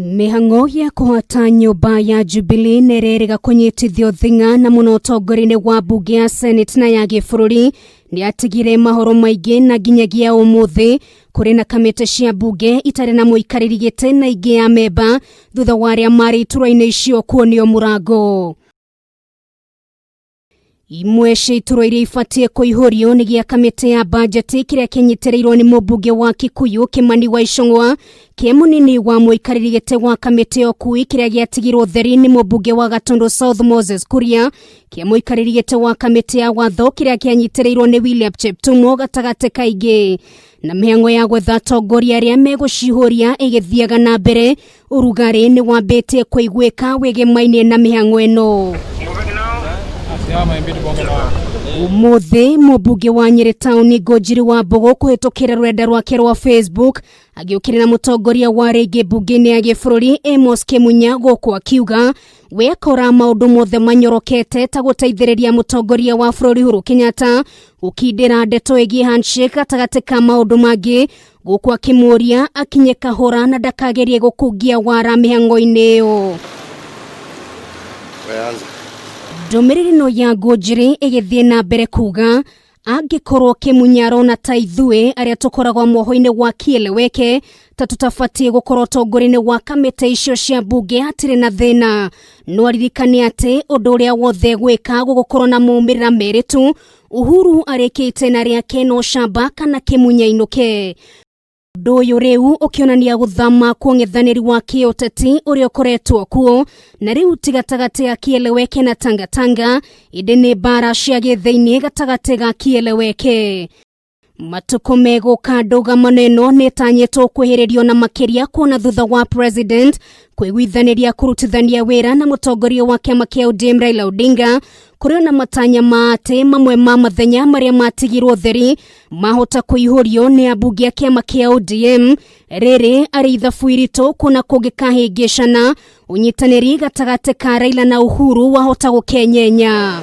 Mĩhang'o ya kũhota nyũmba ya Jubilee nĩ ĩrerĩga kũnyitithio thing'a na mũno ũtongoria-inĩ wa mbunge ya Senate na ya gĩbũrũri nĩ yatigire mahoro maingĩ na nginyagia ũmũthĩ kũrĩ na kamĩtĩ cia mbunge itarĩ na mũikarĩri gĩtĩ na ingĩ ya memba thutha wa arĩa marĩ iturwa-inĩ icio kuonio mũrango. Imwe cia iturwa iria ibatiĩ kũihũrio nĩ gĩa kamĩtĩ ya bajeti kĩrĩa kĩnyitĩrĩirwo nĩ mũmbunge wa Kikuyu Kimani wa Ichung'wa, kĩa mũnini wa mũikarĩri gĩtĩ wa kamĩtĩ ya ũkui kĩrĩa gĩatigirwo theri nĩ mũmbunge wa Gatundu South Moses Kuria, kĩa mũikarĩri gĩtĩ wa kamĩtĩ ya watho kĩrĩa kĩanyitĩrĩirwo nĩ William Cheptumo gatagatĩ kaingĩ na mĩhang'o ya gwetha atongoria arĩa megũcihũria ĩgĩthiaga na mbere. Ũrugarĩ nĩ wambĩtie kũiguĩka wĩgemaine na mĩhang'o ĩno. Ũmũthĩ mũmbunge wa Nyĩrĩ taũni Ngũnjiri wa Mbũgũ kũhĩtũkĩra rũrenda rwake rwa Facebook agĩũkĩrĩra mũtongoria wa rĩngĩ mbunge-inĩ ya gĩbũrũri Amos Kĩmunya gũkũ akiuga we akora maũndũ mothe manyorokete ta gũteithĩrĩria mũtongoria wa bũrũri Uhuru Kenyatta gũkindĩra ndeto ĩgiĩ handshake gatagatĩ ka maũndũ mangĩ gũkũ akĩmũria akinye kahora na ndakagerie gũkungia wara mĩhang'o-inĩ ĩyo. Ndũmĩrĩri ĩno ya Ngũnjiri ĩgĩthiĩ na mbere kuga angĩkorwo Kĩmunya arona ta ithuĩ arĩa tũkoragwo mwoho-inĩ wa kieleweke ta tũtabatiĩ gũkorwo ũtongoria-inĩ wa kamĩtĩ icio cia mbunge hatirĩ na thĩna, no aririkane atĩ ũndũ ũrĩa wothe gwĩka gũgũkorwo na maumĩrĩra merĩ tu. Uhuru arĩkĩte na rĩake no camba kana Kĩmunya inũke. Ũndũ ũyũ rĩu ũkĩonania gũthama kwa ũng'ethanĩri wa kĩũteti ũrĩa ũkoretwo kuo na rĩu ti gatagatĩ ga kieleweke na tangatanga, ĩndĩ nĩ mbara cia gĩthĩinĩ gatagatĩ ga kieleweke. Matukũ megũka ndũgamano ĩno nĩ ĩtanyĩtwo kwĩhĩrĩrio na makĩria kuona thutha wa president kũiguithanĩria kũrutithania wĩra na mũtongoria wa kĩama kĩa ODM Raila Odinga kũrĩ na matanya ma atĩ mamwe ma mathenya marĩa matigirwo theri mahota kũihũrio nĩ ambunge a kĩama kĩa ODM rĩrĩ arĩ ithabu iritũ kuona kũngĩkahĩngĩcana ũnyitanĩri gatagatĩ ka Raila na Uhuru wahota gũkenyenya.